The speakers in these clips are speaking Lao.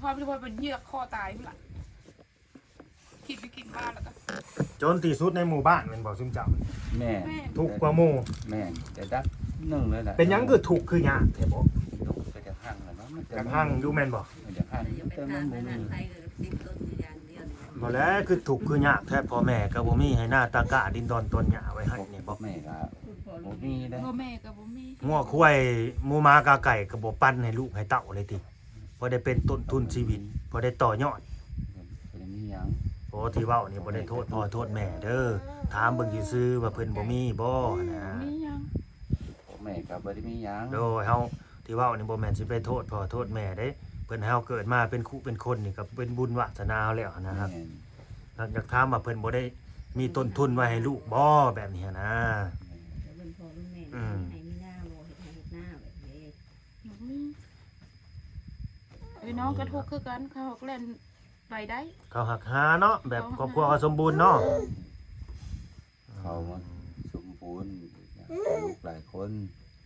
ຄວາມທີ່ວ່າເປັນເຫຍື່ອຄໍຕາຍພຸ້ນລະ ຄິດໄປຄິດມາແລ້ວກໍ ຈົນທີ່ສຸດໃນໝູ່ບ້ານແມ່ນບໍ່ຊຸມເຈົ້າ? ແມ່ນ ແມ່ນ ທຸກກວ່າໝູ່. ແມ່ນ ແຕ່ດັບໜຶ່ງເລີຍລະ. ເປັນຫຍັງຄືທຸກຄືຍາກແທ້ບໍ່? ທຸກກໍຈະຮັ່ງລະເນາະ ມັນຈະ ຈະຮັ່ງຢູ່ແມ່ນບໍ່? ມັນຈະຮັ່ງ ແຕ່ມັນບໍ່ມີ. ບໍ່ແລ້ວ ຄືທຸກຄືຍາກແທ້ ພໍ່ແມ່ກໍບໍ່ມີ ໄຮ່ນາຕາກ້າ ດິນດອນຕອນຫຍ້າໄວ້ໃຫ້ນີ້ບໍ່? ແມ່ກໍບໍ່ມີເດ້ ພໍ່ແມ່ກໍບໍ່ມີ. ງົວຄວາຍ ໝູໝາກາໄກ່ກໍບໍ່ປັນໃຫ້ລູກໃຫ້ເຕົ້າເລີຍຕິ? ບໍ່ໄດ້ເປັນຕົ້ນທຶນຊີວິດ ບໍ່ໄດ້ຕໍ່ຍອດ ບໍ່ໄດ້ມີຫຍັງ. ໂອ້ ທີ່ເວົ້ານີ້ບໍ່ໄດ້ໂທດພໍ່ໂທດແມ່ເດີ ຖາມເບິ່ງຊື່ໆວ່າເພິ່ນບໍ່ມີບໍ່ຫັ້ນນະ. ມີຫຍັງ ພໍ່ແມ່ກໍບໍ່ໄດ້ມີຫຍັງ. ໂດຍ ເຮົາທີ່ເວົ້ານີ້ບໍ່ແມ່ນຊິໄປໂທດພໍ່ໂທດແມ່ເດ້ ເພິ່ນໃຫ້ເຮົາເກີດມາເປັນຄຸເປັນຄົນນີ້ກໍເປັນບຸນວາສະໜາເຮົາແລ້ວຫັ້ນນະ. ແມ່ນ ຢາກຖາມວ່າເພິ່ນບໍ່ໄດ້ມີຕົ້ນທຶນໄວ້ໃຫ້ລູກບໍ່ ແບບນີ້ຫັ້ນນະ? ແມ່ນ ເພິ່ນພໍ່ເພິ່ນແມ່ ອືມ ໃຫ້ມີນາບໍ່ ເຮັດໄຮ່ເຮັດນາແບບນີ້. ອືມ ພີ່ນ້ອງກໍທຸກຄືກັນ ເຂົາກໍແລ່ນໄປໄດ້ ເຂົາຮັກຫາເນາະ ແບບຄອບຄົວເຂົາສົມບູນເນາະ. ເຂົາມັນສົມບູນ ລູກຫຼາຍຄົນ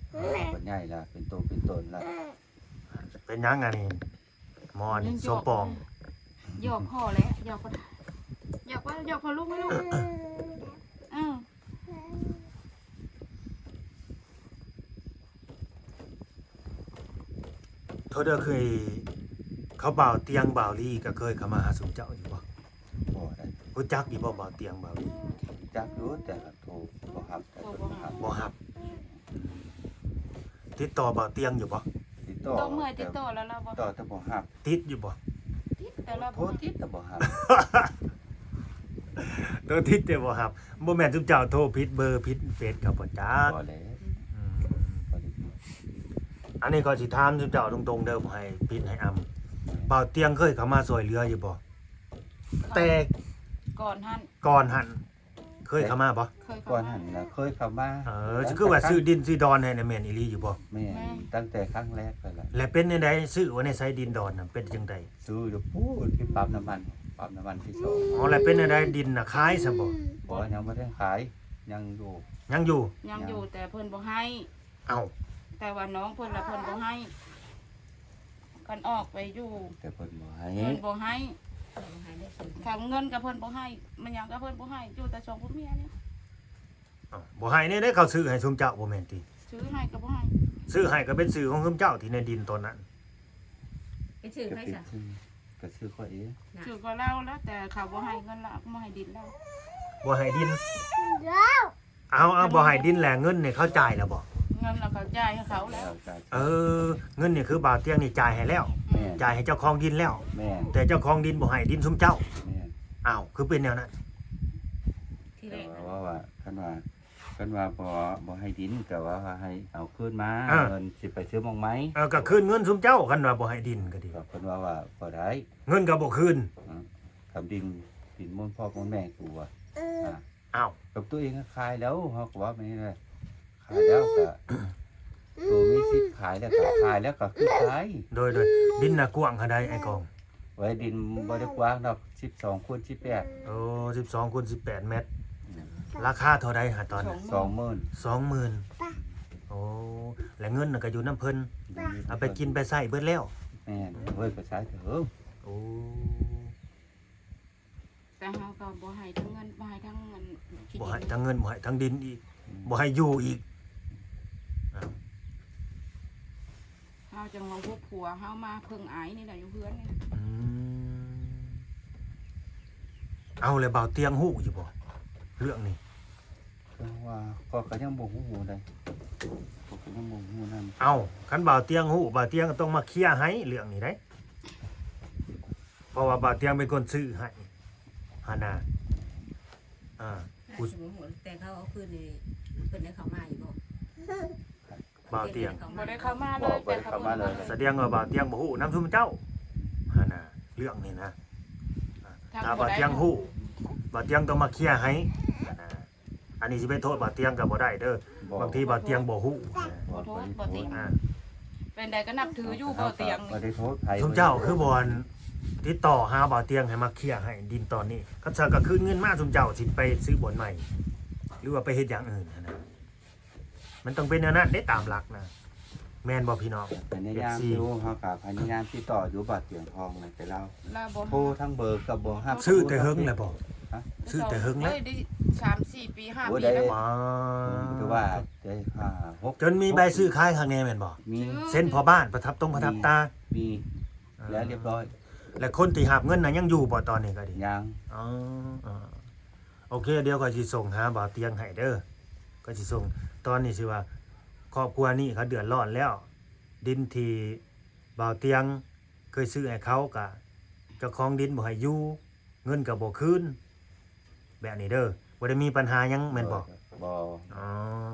ເຂົາໃຫຍ່ລະ ເປັນໂຕເປັນຕົນລະ. ເປັນຫຍັງອັນນີ້ ໝໍນີ້ ສົມປອງ ຢອກພໍແລ້ວ ຢອກພໍ ຢອກພໍ ຢອກພໍລູກ ເອີ. ໂທດເດີ ເຄີຍ ເຂົາບ່າວຕຽງບ່າວລີກໍເຄີຍເຂົ້າມາຫາຊຸມເຈົ້າຢູ່ບໍ່? ບໍ່ໄດ້. ຮູ້ຈັກຢູ່ບໍ່ບ່າວຕຽງບ່າວລີ? ຮູ້ຈັກຢູ່ ແຕ່ກໍໂທບໍ່ຮັບ ໂທບໍ່ຮັບ ບໍ່ຮັບ. ຕິດຕໍ່ບ່າວຕຽງຢູ່ບໍ່? ຕິດຕໍ່ ເມື່ອຍຕິດຕໍ່ແລ້ວລາວບໍ່ ຕິດຕໍ່ແຕ່ບໍ່ຮັບ. ຕິດຢູ່ບໍ່? ຕິດ ແຕ່ລາວ ໂທຕິດແຕ່ບໍ່ຮັບ. ໂທຕິດແຕ່ບໍ່ຮັບ. ບໍ່ແມ່ນຊຸມເຈົ້າໂທຜິດເບີຜິດເຟສເຂົາບໍ່ຈັກ? ບໍ່ແຫຼະ. ອືມ ບໍ່ໄດ້ຜິດ. ອັນນີ້ຂ້ອຍຊິຖາມຊຸມເຈົ້າຕົງໆເດີ ບໍ່ໃຫ້ຜິດໃຫ້ອຳ. ບ່າວຕຽງເຄີຍເຂົ້າມາຊ່ວຍເຫຼືອຢູ່ບໍ່? ແຕ່ ກ່ອນຫັ້ນ ກ່ອນຫັ້ນ ເຄີຍເຂົ້າມາບໍ່? ເຄີຍເຂົ້າມາ ກ່ອນຫັ້ນນະເຄີຍເຂົ້າມາ. ເອີ ຄືວ່າຊື້ດິນຊື້ດອນໃຫ້ນະ ແມ່ນອີ່ຫຼີຢູ່ບໍ່? ແມ່ນ ແມ່ນ ຕັ້ງແຕ່ຄັ້ງແລກໄປລະ. ແລ້ວເປັນແນວໃດ? ຊື້ໄວ້ໃນໃສດິນດອນນະ ເປັນຈັ່ງໃດ? ຊື້ຢູ່ພຸ້ນທີ່ປ້ຳນ້ຳມັນ ປ້ຳນ້ຳມັນທີ່ສອງ. ອໍ ແລ້ວເປັນແນວໃດ? ດິນນະຂາຍຊະບໍ່? ບໍ່ ຍັງບໍ່ໄດ້ຂາຍ ຍັງຢູ່ ຍັງຢູ່ ຍັງຢູ່ ຍັງ ແຕ່ເພິ່ນບໍ່ໃຫ້. ເອົ້າ ແຕ່ວ່ານ້ອງເພິ່ນລະເພິ່ນບໍ່ໃຫ້ ຄັນອອກໄປຢູ່ ແຕ່ເພິ່ນບໍ່ໃຫ້ ເພິ່ນບໍ່ໃຫ້ ບໍ່ໃຫ້ໄດ້ຊື້ ເງິນກໍເພິ່ນບໍ່ໃຫ້ ແມ່ນຫຍັງກໍເພິ່ນບໍ່ໃຫ້ ຢູ່ແຕ່ສອງຜົວເມຍນີ້. ເອົ້າ ບໍ່ໃຫ້ແນວໃດ ເຂົາຊື້ໃຫ້ຊຸມເຈົ້າບໍ່ແມ່ນຕິ? ຊື້ໃຫ້ກໍບໍ່ໃຫ້ ຊື້ໃຫ້ກໍເປັນຊື່ຂອງຊຸມເຈົ້າຕິ ໃນດິນຕອນນັ້ນ? ເປັນຊື່ໃຜຊະ? ກໍຊື້ຂ້ອຍເອງ ຊື້ຂອງລາວແລ້ວ ແຕ່ເຂົາບໍ່ໃຫ້ເງິນລາວ ບໍ່ໃຫ້ດິນລາວ ບໍ່ໃຫ້ດິນ. ເອົາ ເອົາ ບໍ່ໃຫ້ດິນແຫຼະ ເງິນນີ້ເຂົາຈ່າຍແລ້ວບໍ່? ເງິນລະເຂົາຈ່າຍໃຫ້ເຂົາແລ້ວ. ເອີ ເງິນນີ້ຄືບ່າວຕຽງນີ້ຈ່າຍໃຫ້ແລ້ວ ແມ່ນ ຈ່າຍໃຫ້ເຈົ້າຂອງດິນແລ້ວ ແມ່ນ ແຕ່ເຈົ້າຂອງດິນບໍ່ໃຫ້ດິນຊຸມເຈົ້າ. ແມ່ນ ອ້າວ ຄືເປັນແນວນັ້ນ? ທີແລກ ເຂົາວ່າ ຄັນວ່າ ຄັນວ່າບໍ່ ບໍ່ໃຫ້ດິນກໍວ່າໃຫ້ເອົາຄືນມາ ເອີ ເງິນຊິໄປຊື້ໝ່ອງໃໝ່. ເອີ ກໍຄືນເງິນຊຸມເຈົ້າ ຄັນວ່າບໍ່ໃຫ້ດິນກໍດີ ກໍເພິ່ນວ່າ ວ່າບໍ່ໄດ້ ເງິນກໍບໍ່ຄືນ. ເອີ ຄຳດິນ ດິນມູນພໍ່ມູນແມ່ກູວ່າ ເອີ ອາ ອ້າວ ກັບຕົວເອງກໍຂາຍແລ້ວ ເຮົາກໍວ່າແບບນີ້ແຫຼະ ຂາຍແລ້ວກໍ ໂຕມີສິດຂາຍແລ້ວກໍຂາຍແລ້ວກໍຄືຂາຍ. ໂດຍ ໂດຍ ດິນນະກວ້າງເທົ່າໃດອ້າຍກອງ? ໂອ້ຍ ດິນບໍ່ໄດ້ກວ້າງດອກ ສິບສອງຄູນສິບແປດ. ໂອ້ ສິບສອງຄູນສິບແປດແມັດ. ອືມ ລາຄາເທົ່າໃດຫາຕອນນັ້ນ? ສອງໝື່ນ ສອງໝື່ນ. ໂອ້ ແລະເງິນນະກໍຢູ່ນຳເພິ່ນ ຢູ່ນຳເພິ່ນ ເອົາໄປກິນໄປໃຊ້ເບິດແລ້ວ. ແມ່ນ ເອີຍ ໄປໃຊ້ເທີ້. ໂອ້ ແຕ່ເຮົາກໍບໍ່ໃຫ້ທັງເງິນ ບໍ່ໃຫ້ທັງເງິນ ບໍ່ໃຫ້ທັງເງິນ ບໍ່ໃຫ້ທັງດິນອີກ ອືມ ບໍ່ໃຫ້ຢູ່ອີກ. ເຮົາຈັ່ງວ່າຫົວຜົວເຮົາມາເພິ່ງອ້າຍນີ້ແຫຼະ ຢູ່ເຮືອນນີ້. ອືມ ເອົາ ແລ້ວບ່າວຕຽງຮູ້ຢູ່ບໍ່ເລື່ອງນີ້? ຄືວ່າ ຂ້ອຍກໍຍັງບໍ່ຮູ້ໃດ ຂ້ອຍກໍຍັງບໍ່ຮູ້ນຳ. ເອົ້າ ຄັນບ່າວຕຽງຮູ້ ບ່າວຕຽງກໍຕ້ອງມາເຄຍໃຫ້ເລື່ອງນີ້ໃດ ເພາະວ່າບ່າວຕຽງເປັນຄົນຊື້ໃຫ້ຫັ້ນນະ. ອ່າ ແຕ່ເຂົາເອົາຄືນນີ້ ເພິ່ນໄດ້ເຂົ້າມາຢູ່ບໍ່? ບ່າວຕຽງ ບໍ່ໄດ້ເຂົ້າມາເລີຍ ບໍ່ໄດ້ເຂົ້າມາເລີຍ. ສະແດງວ່າບ່າວຕຽງບໍ່ຮູ້ນຳຊຸມເຈົ້າຫັ້ນນະ ເລື່ອງນີ້ນະ. ຖ້າບ່າວຕຽງຮູ້ ບ່າວຕຽງຕ້ອງມາເຄຍໃຫ້ຫັ້ນນະ. ອັນນີ້ຊິໄປໂທດບ່າວຕຽງກໍບໍ່ໄດ້ເດີ ບໍ່ ບາງທີບ່າວຕຽງບໍ່ຮູ້. ບໍ່ໂທດ ບໍ່ໂທດ ບໍ່ຕິ ອ່າ ເປັນໃດກໍນັບຖືຢູ່ບ່າວຕຽງນີ້. ບໍ່ໄດ້ໂທດໃຜ ຊຸມເຈົ້າຄືບໍ່ອັນຕິດຕໍ່ຫາບ່າວຕຽງໃຫ້ມາເຄຍໃຫ້ດິນຕອນນີ້ ຄັນຊັ້ນກໍຄືນເງິນມາ ຊຸມເຈົ້າຊິໄປຊື້ບ່ອນໃໝ່ ຫຼືວ່າໄປເຮັດຢ່າງອື່ນຫັ້ນນະ. ມັນຕ້ອງເປັນແນວນັ້ນເດ້ ຕາມຫຼັກນະ. ແມ່ນບໍ່ພີ່ນ້ອງ ພະຍາຍາມຢູ່ ເອັຟຊີ ເຮົາກໍພະຍາຍາມຕິດຕໍ່ຢູ່ ບໍ່ຕຽງທອງນະ ແຕ່ລາວ ລາວບໍ່ ໂທທັງເບີກໍບໍ່ຮັບ ຊື້ແຕ່ເຫິງແລ້ວບໍ່? ຮະ? ຊື້ແຕ່ເຫິງແລ້ວ ໂອ້ຍ ໄດ້ສາມສີ່ປີ ຫ້າປີແລ້ວ ໂອ້ ໄດ້ ອືມ ຖືວ່າໄດ້ຫ້າຫົກ ຈົນມີໃບຊື້ຂາຍຂ້າງແນ່ແມ່ນບໍ່? ມີ ເຊັນພໍ່ບ້ານປະທັບຕົງປະທັບຕາ ມີ ແລ້ວຮຽບຮ້ອຍ ແລະຄົນທີ່ຮັບເງິນນະຍັງຢູ່ບໍ່ຕອນນີ້ກໍດີ? ຍັງ ອໍ ໂອເຄ ດຽວຂ້ອຍຊິສົ່ງຫາບ່າວຕຽງໃຫ້ເດີ ຂ້ອຍຊິສົ່ງ ຕອນນີ້ຊິວ່າ ຄອບຄົວນີ້ເຂົາເດືອດຮ້ອນແລ້ວ ດິນທີ່ບ່າວຕຽງເຄີຍຊື້ໃຫ້ເຂົາ ກະເຈົ້າຂອງດິນບໍ່ໃຫ້ຢູ່ ເງິນກໍບໍ່ຄືນ ແບບນີ້ເດີ ບໍ່ໄດ້ມີບັນຫາຫຍັງແມ່ນບໍ່? ບໍ່ ອໍ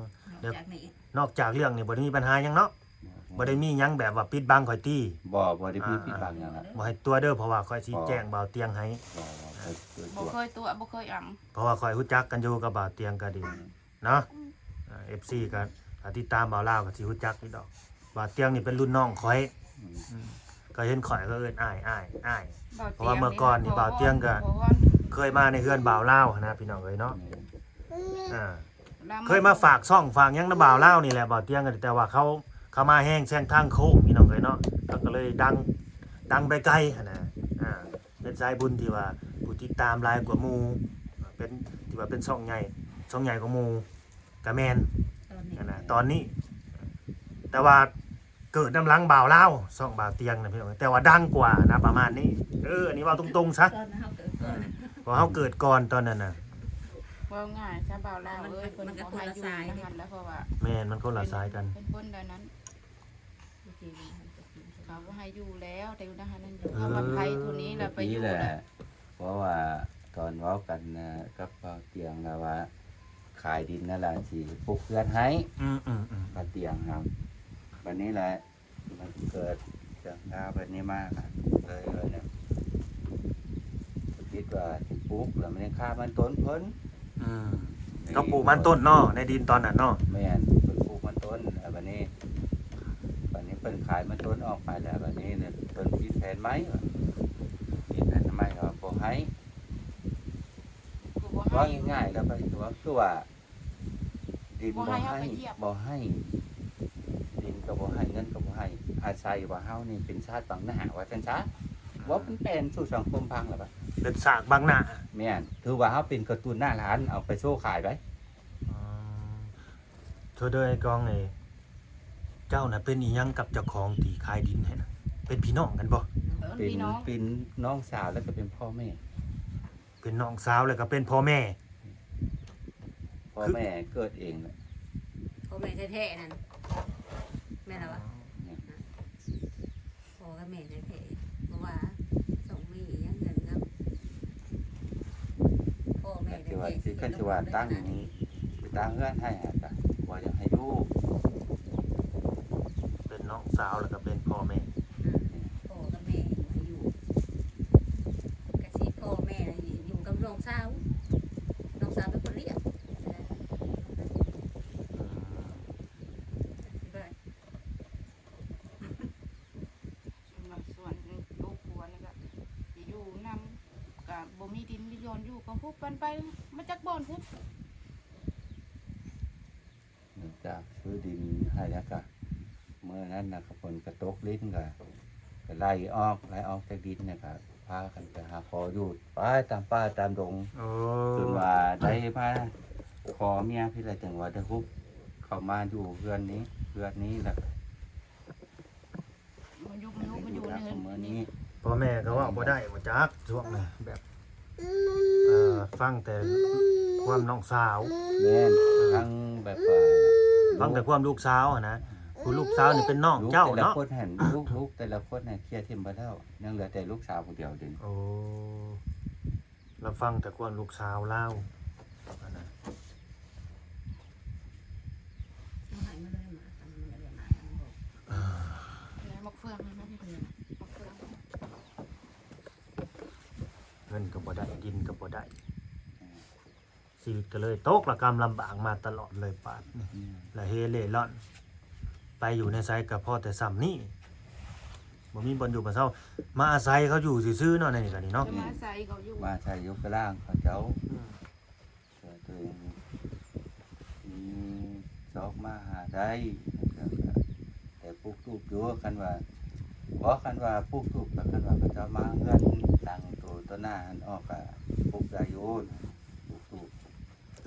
ນອກຈາກນີ້ ນອກຈາກເລື່ອງນີ້ບໍ່ໄດ້ມີບັນຫາຫຍັງເນາະ? ບໍ່ໄດ້ມີຫຍັງແບບວ່າປິດບັງຂ້ອຍຕິ? ບໍ່ ບໍ່ໄດ້ມີ ອ່າ ປິດບັງຫຍັງ ບໍ່ໃຫ້ຕົວະເດີ ເພາະວ່າຂ້ອຍຊິແຈ້ງບ່າວຕຽງໃຫ້ ບໍ່ ບໍ່ເຄີຍຕົວະ ບໍ່ເຄີຍຫຍັງ ເພາະວ່າຂ້ອຍຮູ້ຈັກກັນຢູ່ກັບບ່າວຕຽງກໍດີ ອືມ ເນາະ ອ່າ ເອັຟຊີກໍ ຖ້າຕິດຕາມບ່າວລາວກໍຊິຮູ້ຈັກຢູ່ດອກ ບ່າວຕຽງນີ້ເປັນລຸ້ນນ້ອງຂ້ອຍ ອືມ ອືມ ກໍເຫັນຂ້ອຍກໍເອີ້ນອ້າຍ ອ້າຍ ອ້າຍ ເພາະວ່າເມື່ອກ່ອນນີ້ບ່າວຕຽງກໍເຄີຍມາໃນເຮືອນບ່າວລາວຫັ້ນນະ ພີ່ນ້ອງເອີຍເນາະ ອ່າ ເຄີຍມາຝາກຊ່ອງຝາກຫຍັງນຳບ່າວລາວນີ້ແຫຼະ ບ່າວຕຽງກໍ ແຕ່ວ່າເຂົາ ເຂົາມາແຮງແຊງທາງໂຄ້ງ ພີ່ນ້ອງເອີຍເນາະ ເຂົາກໍເລີຍດັງ ດັງໄປໄກຫັ້ນນະ ອ່າ ເປັນສາຍບຸນທີ່ວ່າຜູ້ຕິດຕາມຫຼາຍກວ່າໝູ່ ເປັນ ທີ່ວ່າເປັນຊ່ອງໃຫຍ່ ຊ່ອງໃຫຍ່ກວ່າໝູ່ ກະແມ່ນ ຕອນນີ້ ຫັ້ນນະ ຕອນນີ້ ແຕ່ວ່າເກີດນຳຫຼັງບ່າວລາວ ຊ່ອງບ່າວຕຽງນະພີ່ນ້ອງ ແຕ່ວ່າດັງກວ່ານະ ປະມານນີ້ ເອີ ອັນນີ້ເວົ້າຕົງໆຊະ ຕອນເຮົາເກີດກ່ອນ ເພາະເຮົາເກີດກ່ອນຕອນນັ້ນນະ ເວົ້າງ່າຍຊະ ບ່າວລາວເອີຍ ມັນ ເພິ່ນ ມັນກໍຄົນລະສາຍເດ້ ເພາະວ່າ ແມ່ນ ມັນຄົນລະສາຍກັນ ເປັນຄົນໃດນັ້ນ ເຂົາບໍ່ໃຫ້ຢູ່ແລ້ວ ແຕ່ຢູ່ໃນຫັ້ນນັ້ນຢູ່ ເອີ ເຮົາມາໄພຜູ້ນີ້ລະໄປຢູ່ແຫຼະ ເພາະວ່າຕອນເວົ້າກັນນະ ກັບບ່າວຕຽງລະວ່າ ຂາຍດິນນັ້ນລະ ຊິປຸກເຮືອນໃຫ້ ອືມໆໆ ບ່າວຕຽງເຮົາ ບັດນີ້ລະ ມັນເກີດເລື່ອງລາວແບບນີ້ມາ ກໍເລີຍວ່າ ຄິດວ່າຊິປຸກ ແລ້ວມັນຍັງຄາມັນຕົ້ນເພິ່ນ ອືມ ເຂົາປູກມັນຕົ້ນເນາະ ໃນດິນຕອນນັ້ນເນາະ ແມ່ນ ເພິ່ນປູກມັນຕົ້ນ ແລ້ວບັດນີ້ ບັດນີ້ເພິ່ນຂາຍມັນຕົ້ນອອກໄປແລ້ວ ບັດນີ້ເພິ່ນມີແຜນໃໝ່ວ່າ ມີແຜນໃໝ່ວ່າບໍ່ໃຫ້ ເວົ້າງ່າຍໆ ແລ້ວໄປຕົວະ ຄືວ່າ ດິນບໍ່ໃຫ້ ບໍ່ໃຫ້ ເຮົາໄປຢຽບ ບໍ່ໃຫ້ ດິນກໍບໍ່ໃຫ້ ເງິນກໍບໍ່ໃຫ້ ອາໄສວ່າເຮົານີ້ເປັນຊາດບັງໜ້າ ວ່າຊັ້ນຊະ ອືມ ເວົ້າເປັນແປນສູ່ສັງຄົມຟັງລະບາດ ເປັນຊາດບັງໜ້າ ແມ່ນ ຖືວ່າເຮົາເປັນກະຕຸນໜ້າຫຼານ ເອົາໄປໂຊຂາຍໄປ ອືມ ໂທດເດີ ໄອ້ກອງ ເຈົ້ານະເປັນອີ່ຫຍັງກັບເຈົ້າຂອງທີ່ຂາຍດິນໃຫ້ນະ ເປັນພີ່ນ້ອງກັນບໍ່? ເປັນ ເປັນນ້ອງສາວ ແລ້ວກໍເປັນພໍ່ແມ່ ເປັນນ້ອງສາວ ແລ້ວກໍເປັນພໍ່ແມ່ ພໍ່ແມ່ເກີດເອງແຫຼະ ພໍ່ແມ່ແທ້ໆນັ້ນ ແມ່ນລະວະ? ພໍ່ກັບແມ່ແທ້ໆ ເພາະວ່າຕ້ອງມີອີ່ຫຍັງເງິນນຳ ພໍ່ແມ່ແທ້ໆ ຄັນຊິວ່າຕັ້ງນີ້ ຕັ້ງເຮືອນໃຫ້ ຫາກະບໍ່ຢາກໃຫ້ຢູ່ ເປັນນ້ອງສາວ ແລ້ວກໍເປັນພໍ່ແມ່ ພໍ່ກັບແມ່ບໍ່ໃຫ້ຢູ່ ກະຊິພໍ່ແມ່ຢູ່ກັບນ້ອງສາວ ນ້ອງສາວເປັນຄົນລ້ຽງ ອືມ ສ່ວນວ່າສ່ວນລູກຜົວນີ້ກໍຊິຢູ່ນຳ ກໍບໍ່ມີດິນມີດອນຢູ່ ກໍຮຸບກັນໄປ ມາຈັກບ່ອນພຸ້ນ ຈາກຊື້ດິນໃຫ້ ແລ້ວກະ ມື້ນັ້ນນະ ກະຝົນກະຕົກ ລິນກະ ກະໄຫຼອອກ ໄຫຼອອກຈາກດິນນະ ກະພາກັນໄປຫາຂໍຢູ່ ໄປຕາມປ່າຕາມດົງ ໂອ້ ຈົນວ່າໄດ້ມາຂໍເມຍພີ້ລະ ຈຶ່ງວ່າໄດ້ຮຸບເຂົ້າມາຢູ່ເຮືອນນີ້ ເຮືອນນີ້ລະ ມາຢູ່ ມາຢູ່ ມາຢູ່ໃນເຮືອນນີ້ ພໍ່ແມ່ກໍເວົ້າບໍ່ໄດ້ ບໍ່ຈັກຊ່ວງນະ ແບບ ເອີ ຟັງແຕ່ຄວາມນ້ອງສາວ ແມ່ນ ຟັງແບບວ່າ ຟັງແຕ່ຄວາມລູກສາວຫັ້ນນະ ຜູ້ລູກສາວນີ້ເປັນນ້ອງເຈົ້າເນາະ ລູກແຕ່ລະຄົນຫັ້ນ ລູກ ລູກແຕ່ລະຄົນຫັ້ນເຄຍຖິ້ມເບິດແລ້ວ ຍັງເຫຼືອແຕ່ລູກສາວຜູ້ດຽວເດ. ໂອ້ ລະຟັງແຕ່ຄວາມລູກສາວລາວຫັ້ນນະ ເອົາໃຫ້ມາເລີຍ ໝາກອັນນັ້ນ ມັນເລີຍໝາກອັນນັ້ນບໍ່ ເອີ ໝາກເຟືອງຫັ້ນນະ ໝາກເຟືອງ ເງິນກໍບໍ່ໄດ້ ດິນກໍບໍ່ໄດ້ ຊີວິດກໍເລີຍຕົກລະກຳລຳບາກມາຕະຫຼອດເລີຍບາດນີ້ ອືມ ລະເຮເລ່ລ່ອນ ໄປຢູ່ໃນໃສກໍພໍແຕ່ຊ່ຳນີ້ ບໍ່ມີບ່ອນຢູ່ບ່ອນເຊົາ ມາອາໄສເຂົາຢູ່ຊື່ໆເນາະ ໃນນີ້ກໍດີເນາະ ມາອາໄສເຂົາຢູ່ ມາອາໄສຢູ່ກະລ່າງເຂົາເຈົ້າ ອືມ ຊ່ວຍຕົວເອງ ມີຊອກມາຫາໄດ້ ແຕ່ ແຕ່ ປູກຢູ່ ຄັນວ່າ ບໍ່ ຄັນວ່າປູກຕູບ ກໍຄັນວ່າເຂົາເຈົ້າມາເຮືອນຫຼັງໂຕ ໂຕໜ້າຫັ້ນອອກ ກໍປູກໄດ້ຢູ່ ປູກຕູບ.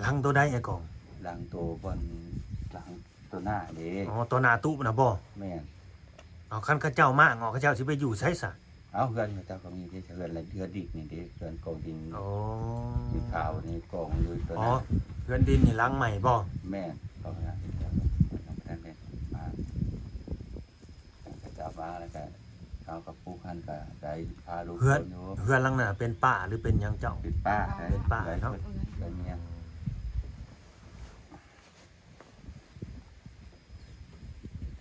ຫຼັງໂຕໃດອ້າຍກອງ? ຫຼັງໂຕບ່ອນ ຫຼັງໂຕໜ້າເດ້. ອໍ ໂຕໜ້າຕູບນະບໍ? ແມ່ນ. ເອົາ ຄັນເຂົາເຈົ້າມາອອກ ເຂົາເຈົ້າຊິໄປຢູ່ໃສຊະ? ເອົາ ເຮືອນເຂົາເຈົ້າກໍມີເດ້ ເຮືອນລະ ເຮືອນດິນນີ້ເດ້ ເຮືອນກອງດິນ. ອໍ ດິນຂາວນີ້ກອງຢູ່ໂຕໜ້າ. ອໍ ເຮືອນດິນນີ້ຫຼັງໃໝ່ບໍ? ແມ່ນ. ເຂົາຫາເຮັດແລ້ວ ເຂົາຍັງບໍ່ທັນໄດ້ມາ ເຂົາເຈົ້າມາແລ້ວກະ ເຮົາກໍປູກຫັ້ນກໍໄດ້ ພາລູກເຮືອນ ເຮືອນຫຼັງນັ້ນເປັນປ່າ ຫຼືເປັນຫຍັງເຈົ້າ? ເປັນປ່າ. ເປັນປ່າເນາະ. ໄດ້ເມຍ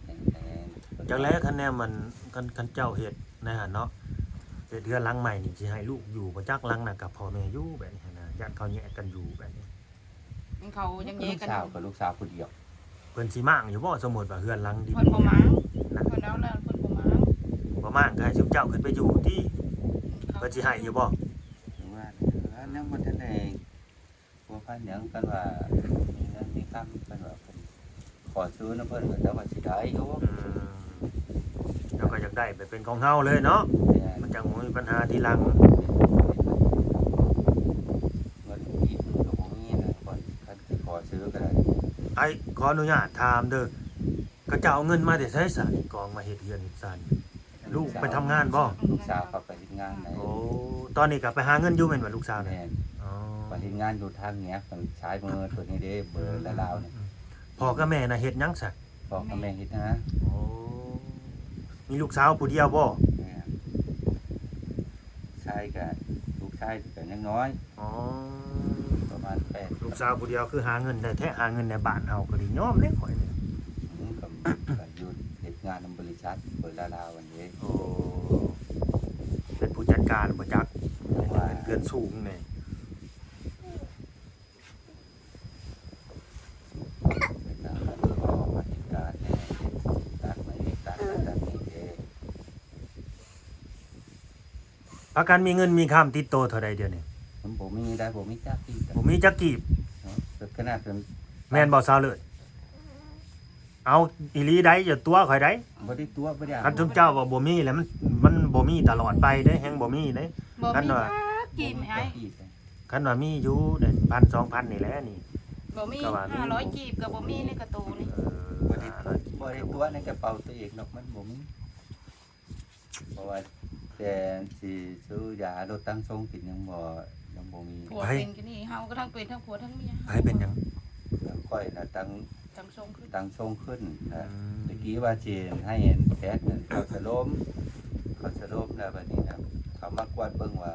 ແມ່ນໆ. ຈັກແລ ຄັນແນວມັນ ຄັນ ຄັນເຈົ້າເຮັດໃນຫັ້ນເນາະ ເຮັດເຮືອນຫຼັງໃໝ່ນີ້ ຊິໃຫ້ລູກຢູ່ບໍ່ຈັກ? ຫຼັງນັ້ນກັບພໍ່ແມ່ຢູ່ແບບນີ້ຫັ້ນນະ ຢ້ານເຂົາແຍກກັນຢູ່ແບບນີ້. ເຂົາຍັງແຍກກັນຢູ່. ລູກສາວ ກໍລູກສາວຜູ້ດຽວ. ເພິ່ນຊິມ້າງຢູ່ບໍ່? ສົມມຸດວ່າເຮືອນຫຼັງດິນ ເພິ່ນບໍ່ມ້າງ. ນະ ເພິ່ນເອົາແລ້ວ ເພິ່ນບໍ່ມ້າງ. ບໍ່ມ້າງກໍໃຫ້ຊຸມເຈົ້າຂຶ້ນໄປຢູ່ຕິ. ເພິ່ນຊິໃຫ້ຢູ່ບໍ່? ວ່າຍັງບໍ່ທັນໄດ້ ພົວພັນຫຍັງ ຄັນວ່າມີເງິນມີຄຳ ຄັນວ່າເພິ່ນຂໍຊື້ນຳເພິ່ນ ເຂົາເຈົ້າກໍຊິໄດ້ຢູ່. ອືມ ເຈົ້າກໍຢາກໄດ້ໄປເປັນຂອງເຮົາເລີຍເນາະ. ແມ່ນ. ມັນຈັ່ງບໍ່ມີບັນຫາທີຫຼັງ. ເງິນກີບມັນກໍບໍ່ມີນະ ຄັນຊິຂໍຊື້ກໍໄດ້. ອ້າຍ ຂໍອະນຸຍາດຖາມເດີ້ ເຂົາເຈົ້າເອົາເງິນມາແຕ່ໃສຊະ ກອງມາເຮັດເຮືອນເຮັດຊານ? ລູກໄປທຳງານບໍ່? ລູກສາວເຂົາໄປເຮັດງານໃນ. ໂອ້ ຕອນນີ້ກໍໄປຫາເງິນຢູ່ແມ່ນບໍ່ ລູກສາວນະ? ແມ່ນ. ອໍ ໄປເຮັດງານຢູ່ທາງແງກ ຊາຍມືຕົວນີ້ເດ້ ເບີລາວໆນີ້. ອືມ ອືມ ອືມ. ພໍ່ກັບແມ່ນະເຮັດຫຍັງຊະ? ພໍ່ກັບແມ່ເຮັດນາ. ໂອ້ ມີລູກສາວຜູ້ດຽວບໍ່? ແມ່ນ. ຊາຍກໍ ລູກຊາຍກໍຍັງນ້ອຍ. ອໍ ປະມານແປດ. ລູກສາວຜູ້ດຽວຄືຫາເງິນໄດ້ແທ້ ຫາເງິນໃນບ້ານເຮົາກໍດີຍອມເດ້ຂ້ອຍນີ້. ອືມ ກໍ ກໍຢູ່ເຮັດງານນຳບໍລິສັດເປີດລາວໆ ອັນນີ້. ໂອ້ ເປັນຜູ້ຈັດການບໍ່ຈັກ ເປັນເງິນເດືອນສູງນີ້. ພາກັນມີເງິນມີຄຳຕິດໂຕເທົ່າໃດດຽວນີ້? ມັນບໍ່ມີໄດ໋ ບໍ່ມີຈັກກີບ. ບໍ່ມີຈັກກີບ. ເນາະ ຂະໜາດເປັນ ແມ່ນບໍ່ສາວເລີດ? ເອົາອີ່ຫຼີໄດ໋ ຢ່າຕົວະຂ້ອຍໄດ໋. ບໍ່ໄດ້ຕົວະ ບໍ່ໄດ້. ຄັນຊຸມເຈົ້າວ່າບໍ່ມີແລ້ວ ມັນ ມັນບໍ່ມີຕະຫຼອດໄປເດ້ ແຮງບໍ່ມີເດ້. ບໍ່ມີຈັກກີບ ຄັນວ່າ ບໍ່ມີຈັກກີບ. ຄັນວ່າມີຢູ່ໄດ້ພັນສອງພັນນີ້ແຫຼະນີ້. ບໍ່ມີ ຫ້າຮ້ອຍກີບກໍບໍ່ມີໃນກະໂຕນີ້. ເອີ ບໍ່ໄດ້ ບໍ່ໄດ້ຕົວະໃນກະເປົາຕົວເອງດອກ ມັນບໍ່ມີ. ເພາະວ່າແຕ່ຊິຊື້ຢາລົດຕັ້ງຊົງກິນຍັງບໍ່ ຍັງບໍ່ມີ. ຜົວເປັນກະນີ້ ເຮົາກໍທັງເປັນທັງຜົວທັງເມຍ. ໃຜເປັນຫຍັງ? ຂ້ອຍນະຕັ້ງ ຕັ້ງຊົງຂຶ້ນ ຕັ້ງຊົງຂຶ້ນນະ. ອືມ ຕະກີ້ວ່າຊິໃຫ້ແພດນັ້ນເຂົ້າສະໂລມ ເຂົ້າສະໂລມແລ້ວ ບັດນີ້ນະ ເຂົາມາກວດເບິ່ງວ່າ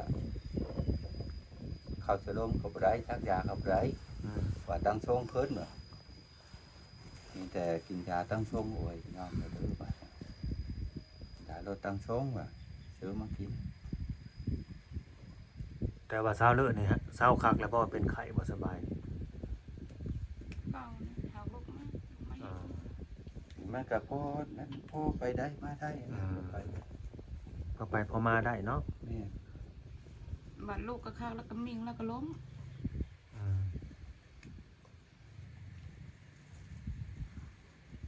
ເຂົ້າສະໂລມກໍບໍ່ໄດ້ ສັກຢາກໍບໍ່ໄດ້. ອືມ ວ່າຕັ້ງຊົງຂຶ້ນວ່າ ມີແຕ່ກິນຢາຕັ້ງຊົງ. ໂອ້ຍ ຍອມແລ້ວເດີ ຢາລົດຕັ້ງຊົງວ່າ ຊື້ມາກິນ. ແຕ່ວ່າຊາວເລີດນີ້ເຊົາຄັກແລ້ວບໍ່? ເປັນໄຂ້ບໍ່ສະບາຍ? ເບົານະ ເຮົາລຸກມາ ມາເຮັດ. ອ່າ ມັນກໍພໍນັ້ນ ພໍໄປໄດ້ມາໄດ້. ອືມ ໄປ ພໍໄປພໍມາໄດ້ເນາະ. ແມ່ນ. ບາດລູກກໍຄັກ ແລ້ວກໍມິ່ງ ແລ້ວກໍລົ້ມ. ອືມ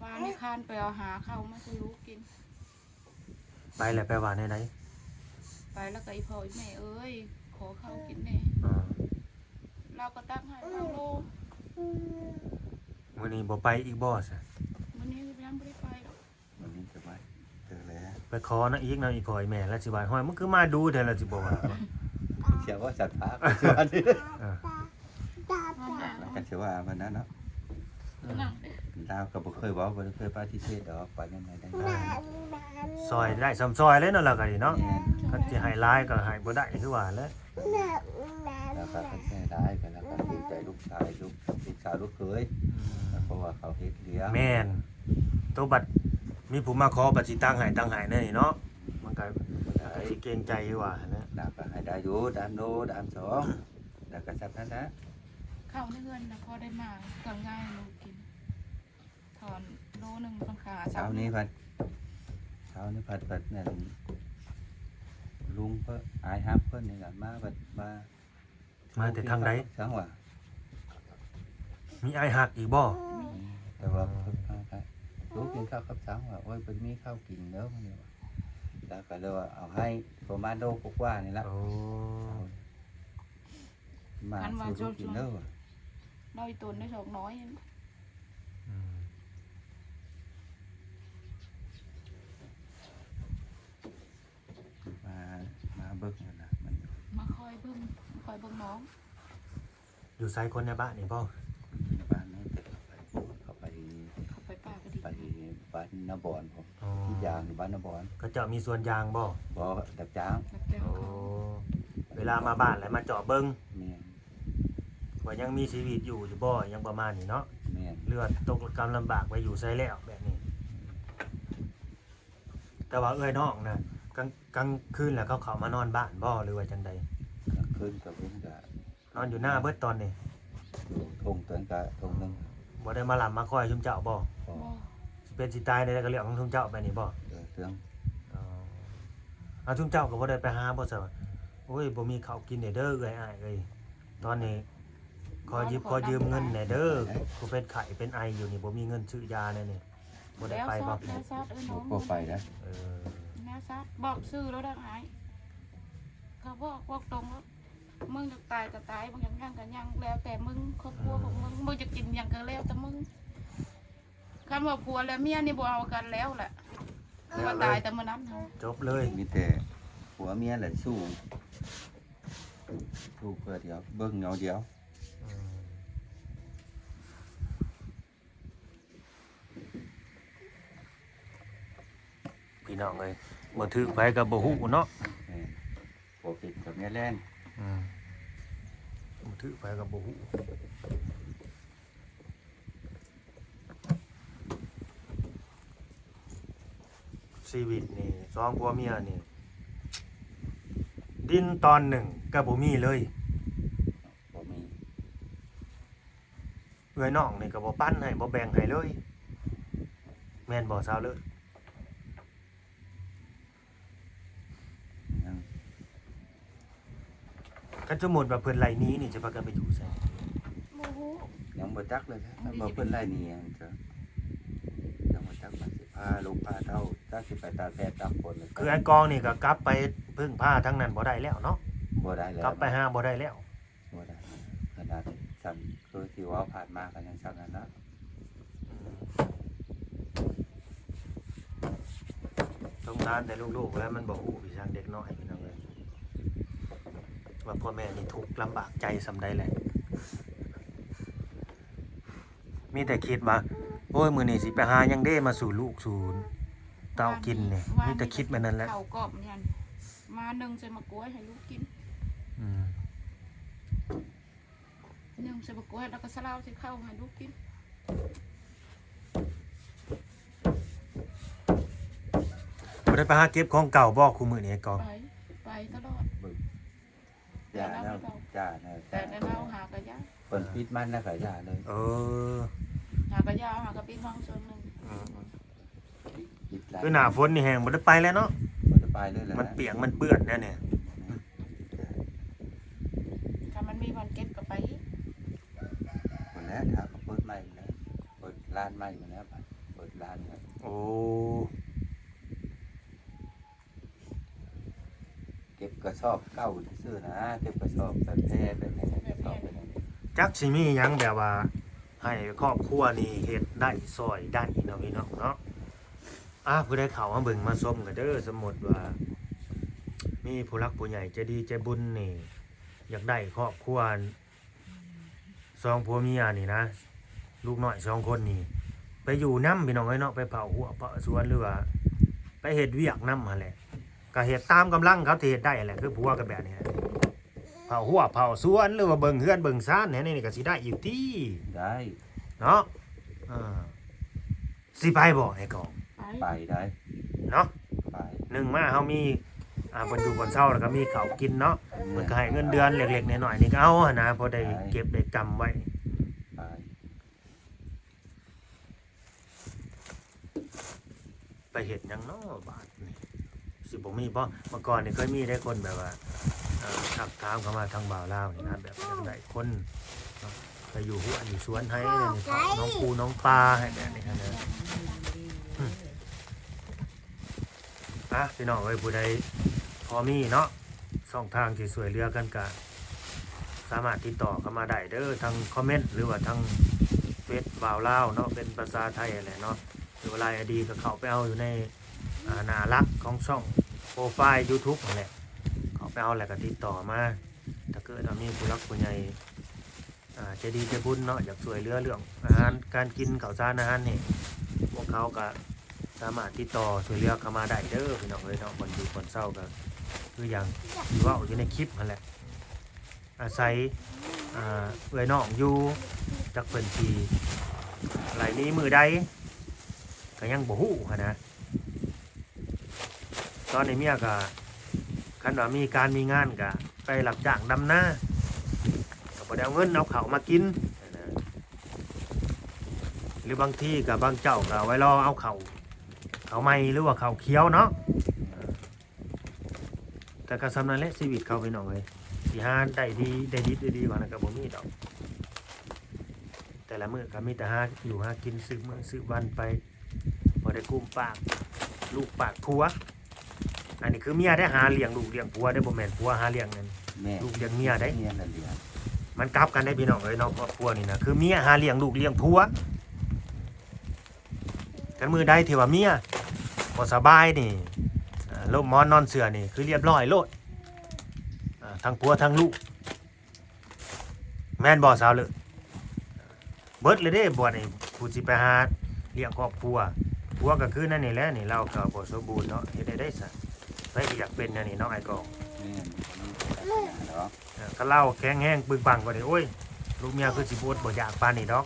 ວ່າໃນຄານໄປເອົາຫາເຂົ້າມາໃຫ້ລູກກິນ. ໄປແລ້ວໄປວ່າແນວໃດ? ໄປແລ້ວກໍ ອີ່ພໍ່ອີ່ແມ່ເອີຍ ຂໍເຂົ້າກິນແດ່. ອ່າ ລາວກໍຕັກໃຫ້ເຮົາໂລ. ມື້ນີ້ບໍ່ໄປອີກບໍ່ຊະ? ມື້ນີ້ຍັງບໍ່ໄດ້ໄປດອກ. ມັນມີແຕ່ວ່າ ເອີ ແຫຼະ ໄປຂໍນຳອີກນຳ ອີ່ພໍ່ອີ່ແມ່ລະຊິວ່າ ຫ້ອຍ ມຶງຄືມາດູແທ້ລະຊິບໍ່ວ່າ. ເສຍວ່າສັດພາ ເອີ ລະກະຊິວ່າມັນນັ້ນເນາະ. ລາວກໍບໍ່ເຄີຍເວົ້າ ບໍ່ເຄີຍປະຕິເສດດອກ ໄປນຳໃດໄດ້. ຊ່ອຍໄດ້ຊ່ຳຊ່ອຍເລີຍເນາະ ລາວກໍດີເນາະ. ແມ່ນ. ຄັນຊິໃຫ້ຫຼາຍກໍໃຫ້ບໍ່ໄດ້ຄືວ່າແຫຼະ. ແລ້ວກໍຄັນໃຫ້ຫຼາຍກໍ ແລ້ວກໍເກງໃຈລູກຊາຍ ລູກ ລູກສາວລູກເຂີຍ. ອືມ ເພາະວ່າເຂົາເຮັດລ້ຽງ. ແມ່ນ. ໂຕບັດມີຜູ້ມາຂໍ ບັດຊິຕັກໃຫ້ ຕັກໃຫ້ແນວນີ້ເນາະ. ມັນກໍ ມັນກໍຊິເກງໃຈຄືວ່າຫັ້ນແຫຼະ. ແລ້ວກໍໃຫ້ໄດ້ຢູ່ ດາມໂລ ດາມສອງ ແລ້ວກໍຊ່ຳນັ້ນນະ. ເຂົ້າໃນເຮືອນນະ ພໍໄດ້ມາເຄື່ອງງ່າຍລູກກິນ. ຖອນໂລໜຶ່ງ ຕ້ອງຄ່າ. ເຊົ້ານີ້ພັດ ເຊົ້ານີ້ພັດ ພັດນັ້ນ ລຸງເພິ່ນ ອ້າຍຮັກເພິ່ນນີ້ລະ ມາ ພັດມາ ມາແຕ່ທາງໃດ? ທາງວ່າ ມີອ້າຍຮັກອີກບໍ່? ມີ ແຕ່ວ່າ ເພິ່ນມາໄດ້ ລູກກິນເຂົ້າກັບສັງວ່າ ໂອ້ຍ ເພິ່ນມີເຂົ້າກິນເດີ ເພິ່ນວ່າ ແລ້ວກໍເລີຍວ່າເອົາໃຫ້ປະມານໂລກວ່າໆນີ້ລະ. ໂອ້ ມາ ຄັນວ່າ ສູ່ລູກກິນເດີວ່າ ນ້ອຍຕົນໄດ້ສອງນ້ອຍ. ອືມ ມາ ມາເບິ່ງຫັ້ນນະ ມັນ ມາຄອຍເບິ່ງ ມາຄອຍເບິ່ງນ້ອງ. ຢູ່ໃສ ຄົນໃນບ້ານນີ້ບໍ່? ໃນບ້ານນີ້ ແຕ່ເຂົາໄປ ເຂົາໄປ ເຂົາໄປປ່າກະດິນ ໄປບ້ານນາບອນພຸ້ນ. ອໍ ກຣີດຢາງຢູ່ບ້ານນາບອນ. ເຂົາເຈົ້າມີສວນຢາງບໍ່? ບໍ່ ຮັບຈ້າງ ຮັບຈ້າງ. ໂອ້ ເວລາມາບ້ານແລ້ວມາເຈາະເບິ່ງ. ແມ່ນ. ວ່າຍັງມີຊີວິດຢູ່ຢູ່ບໍ່ ຫຍັງປະມານນີ້ເນາະ. ແມ່ນ. ເຫຼືອຕົກລຳບາກໄປຢູ່ໃສແລ້ວແບບນີ້. ແຕ່ວ່າເອື້ອຍນ້ອງນະ ກາງ ກາງຄືນແລ້ວເຂົາເຂົ້າມານອນບ້ານບໍ່ ຫຼືວ່າຈັ່ງໃດ? ກາງຄືນກະເພິ່ນກະນອນຢູ່ນາເບິດຕອນນີ້. ຢູ່ທົ່ງຕົວເອງກະທົ່ງໜຶ່ງ. ບໍ່ໄດ້ມາລ່ຳມາຄອຍຊຸມເຈົ້າບໍ່? ບໍ່. ຊິເປັນຊິຕາຍໃດກະເລື່ອງຂອງຊຸມເຈົ້າໄປນີ້ບໍ່? ເອີ ເລື່ອງ. ອໍ ເອົາ ຊຸມເຈົ້າກະບໍ່ໄດ້ໄປຫາບໍ່ຊະ? ໂອ້ຍ ບໍ່ມີເຂົ້າກິນແດ່ເດີ ເອື້ອຍອ້າຍເອີຍ ຕອນນີ້ ຂໍຢິບ ຂໍຢືມເງິນແດ່ເດີ ຜູ້ເປັນໄຂ້ເປັນໄອຢູ່ນີ້ ບໍ່ມີເງິນຊື້ຢາແດ່ນີ້. ບໍ່ໄດ້ໄປບໍ່? ແນວຊາດ ເອີ ນ້ອງ ບໍ່ໄປນະ. ເອີ ແນວຊາດ ບອກຊື່ໂລດອ້າຍ ກະບອກ ບອກຕົງໂລດ ມຶງຢາກຕາຍກະຕາຍ ມຶງຢາກຫຍັງກະຫຍັງ ແລ້ວແຕ່ມຶງ ຄອບຄົວຂອງມຶງ. ອືມ ມຶງຢາກກິນຫຍັງກະແລ້ວແຕ່ມຶງ. ຄັນວ່າຜົວແລະເມຍນີ້ບໍ່ເອົາກັນແລ້ວແຫຼະ ແລ້ວເລີຍ ວ່າຕາຍແຕ່ມື້ນັ້ນ ຈົບເລີຍ. ມີແຕ່ຜົວເມຍແຫຼະສູ້ ສູ້ເພື່ອດຽວ ເບິ່ງເຫງົາດຽວ. ອືມ ພີ່ນ້ອງເອີຍ ບໍ່ຖືກໃຜກະບໍ່ຮູ້ເນາະ. ແມ່ນ. ຜົວຜິດກັບເມຍແລ່ນ. ອືມ ບໍ່ຖືກໃຜກະບໍ່ຮູ້. ຊີວິດນີ້ ສອງຜົວເມຍນີ້ ດິນຕອນໜຶ່ງກະບໍ່ມີເລີຍ. ບໍ່ມີ. ເອື້ອຍນ້ອງນີ້ກະບໍ່ປັນໃຫ້ ບໍ່ແບ່ງໃຫ້ເລີຍ ແມ່ນບໍ່ສາວເລີດ? ຍັງ. ຄັນສົມມຸດວ່າເພິ່ນໄລ່ໜີນີ້ ຈະພາກັນໄປຢູ່ໃສ? ບໍ່ຮູ້ ຍັງບໍ່ຈັກເລີຍ. ຄັນວ່າເພິ່ນໄລ່ໜີຫັ້ນ ຈະ ຍັງບໍ່ຈັກວ່າຊິພາລູກພາເຕົ້າ ຈັກຊິໄປຕາກແດດຕາກຝົນ. ຄືໄອ້ກອງນີ້ກະກັບໄປເພິ່ງພາທາງນັ້ນບໍ່ໄດ້ແລ້ວເນາະ. ບໍ່ໄດ້ແລ້ວ ກັບໄປຫາບໍ່ໄດ້ແລ້ວ. ບໍ່ໄດ້ ຂະໜາດຊ່ຳຄືທີ່ເວົ້າຜ່ານມາກະຍັງຊ່ຳນັ້ນລະ. ອືມ ສົງສານແຕ່ລູກໆ ແລ້ວມັນບໍ່ຮູ້ພິສັງເດັກນ້ອຍພີ່ນ້ອງເອີຍ ວ່າພໍ່ແມ່ນີ້ທຸກລຳບາກໃຈສ່ຳໃດແຫຼະ. ມີແຕ່ຄິດວ່າ ໂອ້ຍ ມື້ນີ້ຊິໄປຫາຫຍັງເດມາສູ່ລູກສູ່ເຕົ້າກິນນີ້ ມີແຕ່ຄິດແບບນັ້ນແຫຼະ. ເຂົ້າກອບນີ້ ມາໜຶ້ງໃສ່ໝາກກ້ວຍໃຫ້ລູກກິນ. ອືມ ໜຶ້ງໃສ່ໝາກກ້ວຍ ແລ້ວກະສະລາວໃສ່ເຂົ້າໃຫ້ລູກກິນ. ບໍ່ໄດ້ໄປຫາເກັບຂອງເກົ່າບໍ່ ຄູ່ມື້ນີ້ກອງ? ໄປ ໄປຕະຫຼອດ. ເບິ່ງ ຢ່າແລ້ວ ຢ່າແລ້ວ ແຕ່ແນວເຮົາຫາກະຢ່າ ເພິ່ນປິດມັນນະກະຢ່າເລີຍ. ເອີ ຫາກະຢ່າ ຫາກະປິດຫ້ອງສ່ວນໜຶ່ງ. ອືມ ຄືໜ້າຝົນນີ້ແຮງບໍ່ໄດ້ໄປແລ້ວເນາະ. ບໍ່ໄດ້ໄປເລີຍແຫຼະ ມັນປຽກມັນເປື້ອນແນວນີ້. ອືມ ຄັນມັນມີບ່ອນເກັບກະໄປອີກ. ພຸ້ນແຫຼະ ຖ້າເຂົາເປີດໃໝ່ພຸ້ນແຫຼະ ເປີດລານໃໝ່ພຸ້ນແຫຼະ ເປີດລານ. ໂອ້ ເກັບກະສອບເກົ່າຊື່ໆນະ ເກັບກະສອບແບບແພແບບແພກະສອບແບບນັ້ນ. ຈັກຊິມີຫຍັງແບບວ່າໃຫ້ຄອບຄົວນີ້ເຮັດໄດ້ ຊ່ອຍໄດ້ເນາະພີ່ນ້ອງເນາະ. ອາ ຜູ້ໃດເຂົ້າມາເບິ່ງມາຊົມກະເດີ ສົມມຸດວ່າມີຜູ້ຫຼັກຜູ້ໃຫຍ່ໃຈດີໃຈບຸນນີ້ ຢາກໄດ້ຄອບຄົວ ສອງຜົວເມຍນີ້ນະ ລູກນ້ອຍສອງຄົນນີ້ ໄປຢູ່ນຳພີ່ນ້ອງເອີຍເນາະ ໄປເຝົ້າຮົ້ວເຝົ້າສວນ ຫຼືວ່າໄປເຮັດວຽກນຳຫັ້ນແຫຼະ. ກະເຮັດຕາມກຳລັງເຂົາທີ່ເຮັດໄດ້ຫັ້ນແຫຼະ ຄືຜົວກະແບບນີ້ແຫຼະ ເຝົ້າຮົ້ວເຝົ້າສວນ ຫຼືວ່າເບິ່ງເຮືອນເບິ່ງຊານແນວນີ້ກະຊິໄດ້ຢູ່ຕິ. ໄດ້ເນາະ. ເອີ ຊິໄປບໍ່ໄອ້ກອງ? ໄປ ໄປໄດ້ເນາະ. ໄປ ໜຶ່ງມາເຮົາມີ ອ່າ ບ່ອນຢູ່ບ່ອນເຊົາ ແລ້ວກະມີເຂົ້າກິນເນາະ. ແມ່ນ ເພິ່ນກະໃຫ້ເງິນເດືອນເລັກໆນ້ອຍໆນີ້ກະເອົາຫັ້ນນະ ພໍໄດ້ ໄປ ເກັບໄດ້ກຳໄວ້. ໄປ ໄປເຮັດຫຍັງເນາະບາດນີ້ ຊິບໍ່ມີບໍ່? ເມື່ອກ່ອນນີ້ເຄີຍມີເດ້ຄົນແບບວ່າ ເອີ ທັກຖາມເຂົ້າມາທາງບ່າວລາວນີ້ນະ ແບບຢາກໄດ້ຄົນເນາະ ໄປຢູ່ຮົ້ວຢູ່ສວນໃຫ້ ເຂົ້າໜອງປູໜອງປາໃຫ້ແບບນີ້ຫັ້ນນະ. ອ່ະ ພີ່ນ້ອງເອີຍ ຜູ້ໃດພໍມີເນາະ ຊ່ອງທາງທີ່ຊ່ວຍເຫຼືອກັນ ກະສາມາດຕິດຕໍ່ເຂົ້າມາໄດ້ເດີ ທາງຄອມເມັນ ຫຼືວ່າທາງເຟສບ່າວລາວເນາະ ເປັນພາສາໄທຫັ້ນແຫຼະເນາະ ຫຼືວ່າ LINE ID ກໍເຂົ້າໄປເອົາຢູ່ໃນ ອ່າ ໜ້າຫຼັກຂອງຊ່ອງໂປຣໄຟລ໌ YouTube ຫັ້ນແຫຼະ ເຂົ້າໄປເອົາແລ້ວກໍຕິດຕໍ່ມາ ຖ້າເກີດວ່າມີຜູ້ຫຼັກຜູ້ໃຫຍ່ ອ່າ ໃຈດີໃຈບຸນເນາະ ຢາກຊ່ວຍເຫຼືອເລື່ອງອາຫານການກິນ ເຂົ້າສານອາຫານແຫ້ງ ພວກເຂົາກໍສາມາດຕິດຕໍ່ຊ່ວຍເຫຼືອເຂົ້າມາໄດ້ເດີ ພີ່ນ້ອງເອີຍເນາະ ບ່ອນຢູ່ບ່ອນເຊົາກໍຄືຢ່າງທີ່ເວົ້າຢູ່ໃນຄລິບຫັ້ນແຫຼະ ອາໄສ ອ່າ ເອື້ອຍນ້ອງຢູ່ ຈັກເພິ່ນຊິໄລ່ໜີມື້ໃດ ກໍຍັງບໍ່ຮູ້ຫັ້ນນະ. ຕອນນີ້ເມຍກໍ ຄັນວ່າມີການມີງານກໍໄປຮັບຈ້າງດຳນາ ກໍບໍ່ໄດ້ເອົາເງິນເອົາເຂົ້າມາກິນ ຫຼືບາງທີກໍບາງເຈົ້າກໍໄວ້ລໍເອົາເຂົ້າ ເຂົ້າໃໝ່ ຫຼືວ່າເຂົ້າຂຽວເນາະ ແຕ່ກໍສ່ຳນັ້ນແຫຼະຊີວິດເຂົາ ພີ່ນ້ອງເອີຍ ຊິຫາໄດ້ດີໄດ້ດິບໄດ້ດີວ່ານັ້ນກໍບໍ່ມີດອກ ແຕ່ລະມື້ກໍມີແຕ່ຫາຢູ່ຫາກິນ ສືບມື້ສືບວັນໄປ ພໍໄດ້ກຸ້ມປາກລູກປາກຜົວ. ອັນນີ້ຄືເມຍໄດ້ຫາລ້ຽງລູກລ້ຽງຜົວເດ້ ບໍ່ແມ່ນຜົວຫາລ້ຽງນັ້ນ ແມ່ນ ລູກລ້ຽງເມຍເດ້ ເມຍນັ້ນລ້ຽງ ມັນກັບກັນເດ້ພີ່ນ້ອງເອີຍເນາະ ຄອບຄົວນີ້ນະ ຄືເມຍຫາລ້ຽງລູກລ້ຽງຜົວ. ຄັນມື້ໃດທີ່ວ່າເມຍບໍ່ສະບາຍນີ້ ອ່າ ລົ້ມໝອນນອນເສື່ອນີ້ ຄືລຽບຮ້ອຍໂລດ ອ່າ ທັງຜົວທັງລູກ. ແມ່ນບໍ່ສາວເລີດ? ເບິດເລີຍເດ້ບ່ອນນີ້ ຜູ້ຊິໄປຫາລ້ຽງຄອບຄົວ ຜົວກໍຄືນັ້ນນີ້ແຫຼະນີ້ ລາວກໍບໍ່ສົມບູນເນາະ ເຮັດໄດ້ໄດ໋ຊະ ໃຜຊິຢາກເປັນແນວນີ້ເນາະ ອ້າຍກອງ. ແມ່ນ ບໍ່ມີປັນຫາດອກ ເອີ ຄັນລາວແຂງແຮງປຶງປັງກວ່ານີ້ ໂອ້ຍ ລູກເມຍຄືຊິບໍ່ອົດບໍ່ຢາກປານນີ້ດອກ.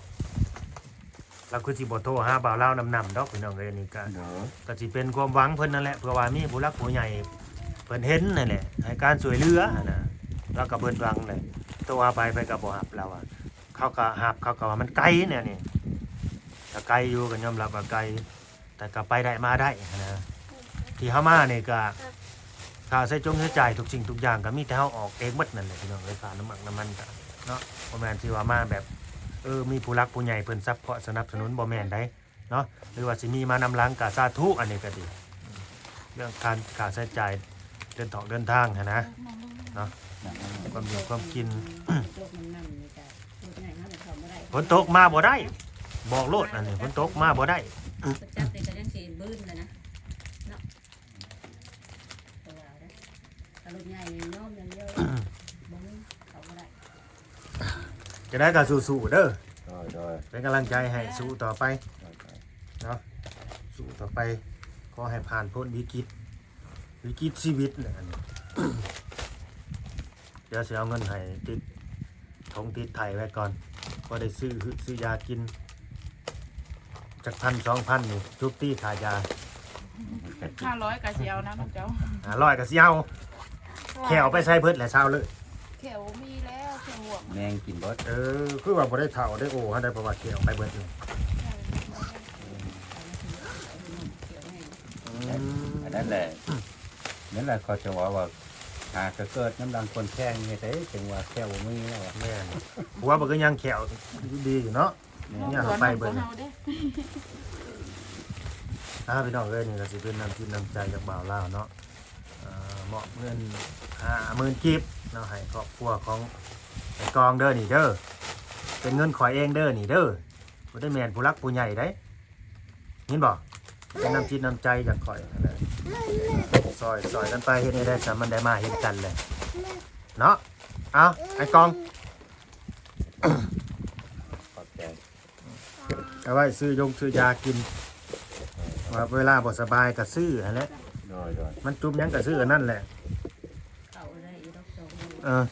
ລາວຄືຊິບໍ່ໂທຫາບ່າວລາວນຳໆດອກ ພີ່ນ້ອງເອີຍ ອັນນີ້ກະ ໂດຍ ກະຊິເປັນຄວາມຫວັງເພິ່ນນັ້ນແຫຼະ ເພື່ອວ່າມີຜູ້ຫຼັກຜູ້ໃຫຍ່ເພິ່ນເຫັນນັ້ນແຫຼະ ໃຫ້ການຊ່ວຍເຫຼືອຫັ້ນນະ ລາວກະເບິດຫວັງແຫຼະ ໂທຫາໃຜ ໃຜກະບໍ່ຮັບລາວວ່າ ເຂົາກະຮັບ ເຂົາກະວ່າມັນໄກແນວນີ້ ກະໄກຢູ່ ກະຍອມຮັບວ່າໄກ ແຕ່ກໍไปได้มาได้หั้นนะ ที่เฮามานี่ก็ ค่าใช้จงใช้จ่ายทุกสิ่งทุกอย่างก็มีแต่เฮาออกเองหมดนั่นแหละพี่น้องเอ้ย ค่าน้ำมัน น้ำมันก็เนาะ บ่แม่นสิว่ามาแบบ เออ มีผู้หลักผู้ใหญ่เพิ่นซัพพอร์ตสนับสนุน บ่แม่นใดเนาะ หรือว่าสิมีมานำหลังก็สาธุ อันนี้ก็ดี เรื่องการ ค่าใช้จ่ายเดินทาง เดินทางหั้นนะเนาะ ความอยู่ความกิน ฝนตกมาบ่ได้ บอกโลด อันนี้ฝนตกมาบ่ได้ จับนี่ก็ยังสิบืนเลยนะเนาะ เพราะว่าถ้ารถใหญ่นี่ยอมอย่างเดียว บ่มี เข้าบ่ได้ จะได้ก็สู้ๆเด้อ โดยๆ เป็นกำลังใจให้ สู้ต่อไป โดยๆ เนาะ สู้ต่อไป ขอให้ผ่านพ้นวิกฤต วิกฤตชีวิตแหละอันนี้ เดี๋ยวสิเอาเงินให้ติดถงติดไถไว้ก่อน พอได้ซื้อหึซื้อยากิน จักพันสองพันนี่ จุบตี้ค่ายา ห้าร้อยก็สิเอานะน้องเจ้า ห้าร้อยก็สิเอา แข้วไปใส่เบิดแหละเช้าเลย แข้วมีแล้ว แข้วหวก แมงกินเบิด เออ คือว่าบ่ได้เฒ่าได้โอหั้นได้ เพราะว่าแข้วไปเบิดเลย อืม อันนั้นแหละ นั่นแหละเขาจะว่าว่า หากะเกิดน้ำดังคนแข้งเฮ็ดได้ จังว่าแข้วบ่มีแล้วอะ แม่น ผัวบ่คือยังแข้วดีอยู่เนาะ แม่น เนี่ยไปเบิด เฮาเด้ อ่า พี่น้องเอ้ย นี่ก็สิเป็นน้ำจิตน้ำใจจากบ่าวลาวเนาะ อ่า มอบเงินห้าหมื่นกีบเนาะ ให้ครอบครัวของไอ้กองเด้อนี่เด้อ เป็นเงินข้อยเองเด้อนี่เด้อ บ่ได้แม่นผู้หลักผู้ใหญ่ได๋ ยินบ่ เป็นน้ำจิตน้ำใจจากข้อยนั่นแหละ ซอย ซอยกันไป เฮ็ดให้ได้ สามันได้มาเห็นกันเลยเนาะ เอา ไอ้กอง ขอบใจ เอาไว้ซื้อยงซื้อยากิน ว่าเวลาบ่สบายก็ซื้อหั่นแหละ โดยๆ มันจุ่มหยังก็ซื้ออันนั้นแหละ เออ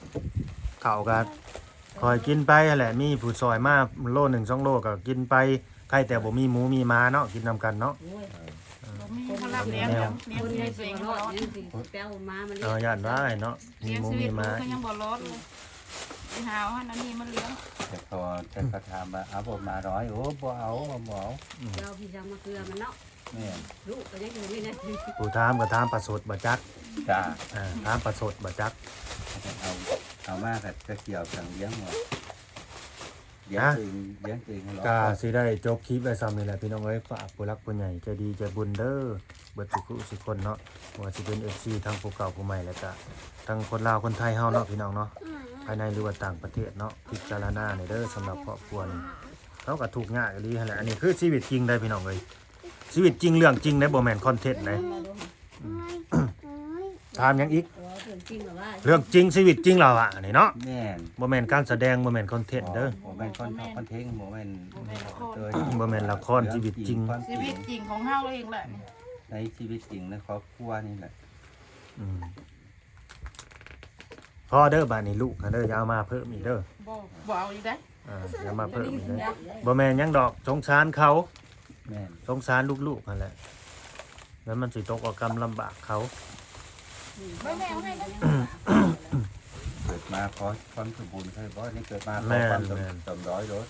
ข้าวก็ข้อยกินไปหั่นแหละ มีผู้ซอยมาโลหนึ่งสองโลก็กินไป ใครแต่บ่มีหมูมีหมาเนาะ กินนำกันเนาะ โอ้ย บ่มีเขารับเลี้ยงแล้ว เลี้ยงชีวิตตัวเองบ่รอด ยังสิแปลวหมามาเลี้ยง เออ ย่านว่าเนาะ มีหมูมีหมา เลี้ยงชีวิตลูกก็ยังบ่รอดเลย ไปหาเอาอันนี้มาเลี้ยง แต่เขา แต่เขาถามว่า เอาบ่หมาน้อย โอ้ บ่เอา บ่เอา อืม เจ้าพี่ช่างมาเกลือมันเนาะ แม่น ลูกก็ยังอยู่นี่นะ ผู้ถามก็ถามประชดบ่จัก จ้า อ่า ถามประชดบ่จัก เอา เอามาก็จะเกี่ยวสังเลี้ยงว่า ລ້ຽງຕົວເອງ ລ້ຽງຕົວເອງໃຫ້ລອດ ກະຊິໄດ້ຈົບຄລິບໄວ້ຊ່ຳນີ້ແຫຼະພີ່ນ້ອງເອີຍ. ຝາກຜູ້ຫຼັກຜູ້ໃຫຍ່ໃຈດີໃຈບຸນເດີ ເບິດທຸກຜູ້ທຸກຄົນເນາະ ບໍ່ວ່າຊິເປັນເອັຟຊີ ທັງຜູ້ເກົ່າຜູ້ໃໝ່ ແລ້ວກະທັງຄົນລາວຄົນໄທເຮົາເນາະພີ່ນ້ອງເນາະ ພາຍໃນ ຫຼືວ່າຕ່າງປະເທດເນາະ ພິຈາລະນາແດ່ເດີ. ສຳລັບຄອບຄົວນີ້ ເຂົາກະທຸກຍາກອີ່ຫຼີຫັ້ນແຫຼະ. ອັນນີ້ຄືຊີວິດຈິງເດ້ພີ່ນ້ອງເອີຍ ຊີວິດຈິງເລື່ອງຈິງເດ້ ບໍ່ແມ່ນຄອນເທັນເດ້. ອືມ ຖາມຫຍັງອີກ? ເອີ ເລື່ອງຈິງລະວ່າ ເລື່ອງຈິງຊີວິດຈິງລະວ່ານີ້ເນາະ ແມ່ນ ບໍ່ແມ່ນການສະແດງ ບໍ່ແມ່ນຄອນເທັນເດີ ບໍ່ແມ່ນຄອນ ບໍ່ແມ່ນ ຄອນເທັນ ບໍ່ແມ່ນ ບໍ່ແມ່ນລະຄອນ ເອີ ບໍ່ແມ່ນລະຄອນ ເລື່ອງຈິງ ຊີວິດຈິງ ຄວາມຈິງ ຊີວິດຈິງຂອງເຮົາເອງແຫຼະ ໃນຊີວິດຈິງໃນຄອບຄົວນີ້ແຫຼະ. ອືມ ພໍເດີ ບາດນີ້ລູກຫັ້ນເດີ ຢ່າເອົາມາເພີ່ມອີກເດີ ບໍ່ ບໍ່ເອົາອີກໄດ໋ ອ່າ ຢ່າມາເພີ່ມອີກເດີ ບໍ່ແມ່ນຫຍັງດອກ ສົງສານເຂົາ ແມ່ນ ສົງສານລູກໆຫັ້ນແຫຼະ ແລ້ວມັນຊິຕົກເອົາກຳລຳບາກເຂົາ ບໍ່ແມ່ນໃຫ້ ເກີດມາຂໍຄວາມສົມບູນໃຊ່ບໍ່? ນີ້ເກີດມາຂໍຄວາມ ແມ່ນ ແມ່ນ ເຕັມຮ້ອຍໂລດ.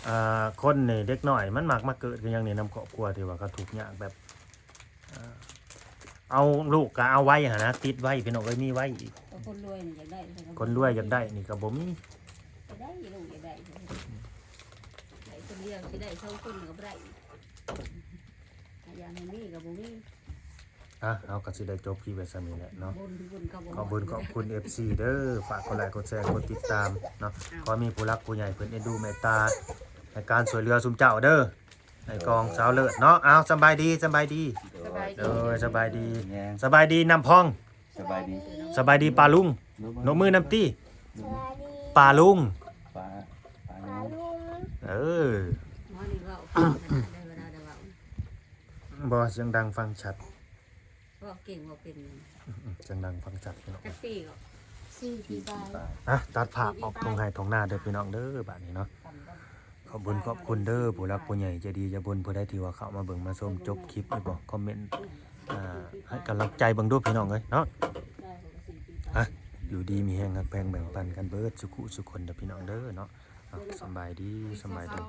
ອ່າ ຄົນນີ້ ເດັກນ້ອຍມັນມັກມາເກີດຄືຫຍັງນີ້ ນຳຄອບຄົວທີ່ວ່າເຂົາທຸກຍາກແບບ ອ່າ ເອົາລູກກະເອົາໄວ້ຫັ້ນນະ ຕິດໄວ້ ພີ່ນ້ອງເອີຍ ມີໄວ້ອີກ ຄົນລວຍນີ້ຢາກໄດ້ ຄົນລວຍຢາກໄດ້ນີ້ກະບໍ່ມີ ຢາກໄດ້ ລູກຢາກໄດ້ ໄດ້ຄົນດຽວຊິໄດ້ສອງຄົນກະບໍ່ໄດ້ ຢາກໃຫ້ມີກະບໍ່ມີ. ອ່ະ ເຮົາກະຊິໄດ້ຈົບຄລິບໄວ້ຊ່ຳນີ້ແຫຼະເນາະ ຂອບຄຸນ ຂອບຄຸນເອັຟຊີເດີ ຝາກກົດໄລກົດແຊ ກົດຕິດຕາມເນາະ ຂໍມີຜູ້ຫຼັກຜູ້ໃຫຍ່ເພິ່ນເອັນດູເມດຕາໃຫ້ການຊ່ວຍເຫຼືອຊຸມເຈົ້າເດີ. ໃນກອງສາວເລີດເນາະ ອ້າວ ສະບາຍດີ ສະບາຍດີ ສະບາຍດີ ໂດຍ ສະບາຍດີ ແຮງ ສະບາຍດີນ້ຳພອງ ສະບາຍດີ ສະບາຍດີປ້າລຸງ ນົບມືນຳຕິ ສະບາຍດີ ປ້າລຸງ ປ້າ ປ້າລຸງ ເອີ ໝໍນີ້ເວົ້າເກັ່ງຂະໜາດໃດ ເວລາໄດ້ເວົ້າ ບໍ່ ສຽງດັງຟັງຊັດ ເວົ້າເກັ່ງ ເວົ້າເປັນ ອືມ ສຽງດັງຟັງຊັດພີ່ນ້ອງ ຈັກປີກໍ ສີ່ປີປາຍ ອ່ະ ຕັດພາບອອກທົ່ງໄຮ່ທົ່ງນາເດີພີ່ນ້ອງເດີ ບາດນີ້ເນາະ. ຂອບບຸນຂອບຄຸນເດີ ຜູ້ຫຼັກຜູ້ໃຫຍ່ໃຈດີໃຈບຸນ ຜູ້ໃດທີ່ວ່າເຂົ້າມາເບິ່ງມາຊົມຈົບຄລິບນີ້ບໍ່ ຄອມເມັນ ອ່າ ໃຫ້ກຳລັງໃຈເບິ່ງດູພີ່ນ້ອງເອີຍເນາະ. ອ່ະ ຢູ່ດີມີແຮງ ຮັກແພງແບ່ງປັນກັນເບິດສູ່ຄູ່ສູ່ຄົນເດີພີ່ນ້ອງເດີເນາະ. ອ່ະ ສະບາຍດີ ສະບາຍດີ.